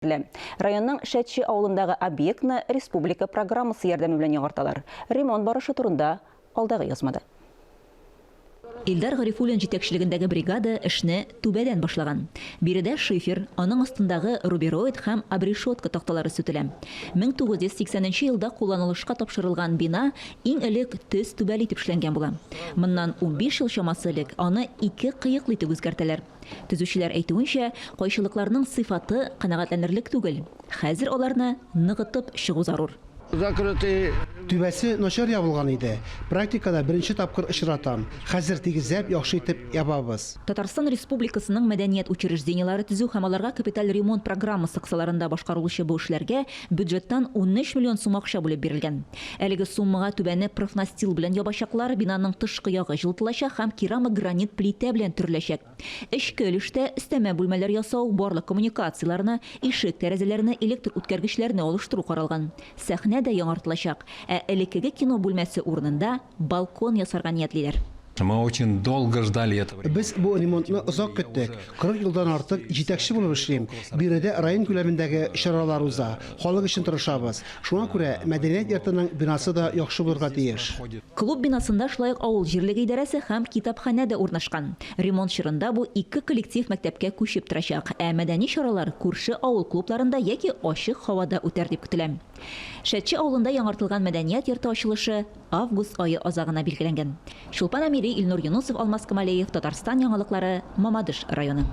Районның Шәдче авылындагы объектны республика программасы ярдәме белән яңарталар. Ремонт барышы турында алдагы язмада. Илдар Гарифуллин җитәкчелегендәге бригада эшне түбәдән башлаган. Биредә шифер, аның астындагы рубероид һәм обрешетка такталары сүтелә. 1980 нче елда кулланылышка тапшырылган бина иң элек төз түбәле итеп эшләнгән була. Моннан 15 ел чамасы элек аны ике кыеклы итеп үзгәртәләр. Төзүчеләр әйтүенчә, кайчылыкларның сыйфаты канәгатьләнерлек түгел. Хәзер аларны ныгытып чыгу зарур. Закрытый. Түбәсе начар ябылган иде. Практикада беренче тапкыр очратам. Хәзер тигезләп, яхшы итеп ябабыз. Татарстан Республикасының мәдәният учреждениеләре төзү һәм аларга капиталь ремонт программасы кысаларында башкарылучы бу эшләргә бюджеттан 13 миллион сум акча бүлеп бирелгән. Әлеге суммага түбәне профнастил белән ябачаклар, бинаның тышкы ягы җылытылачак һәм керамогранит плитә белән төреләчәк. Эчке өлештә өстәмә бүлмәләр ясау, барлык коммуникацияләрне, ишек-тәрәзәләрне, электр үткәргечләрне алыштыру каралган. Сәхнә дә яңартылачак, ә элеккеге кино бүлмәсе урынында балкон ясарга ниятлиләр. Мы очень долго ждали этого. Без бу ремонтны озак көттек. 40 елдан артык җитәкче булып эшлим. Биредә район күләмендәге чаралар уза. Халык өчен тырышабыз. Шуңа күрә мәдәният йортының бинасы да яхшы булырга тиеш. Клуб бинасында шулай ук авыл җирлеге идарәсе һәм китапханә дә урнашкан. Ремонт чорында бу ике коллектив мәктәпкә күчеп торачак, ә мәдәни чаралар күрше авыл клубларында яки ачык һавада үтәр дип көтелә. Шәдче авылында яңартылган мәдәният йорты ачылышы август ае азагына билгеләнгән. Чулпан Әмири, Илнур Юнусов, Алмаз Камалеев, Татарстан яңалыклары, Мамадыш районы.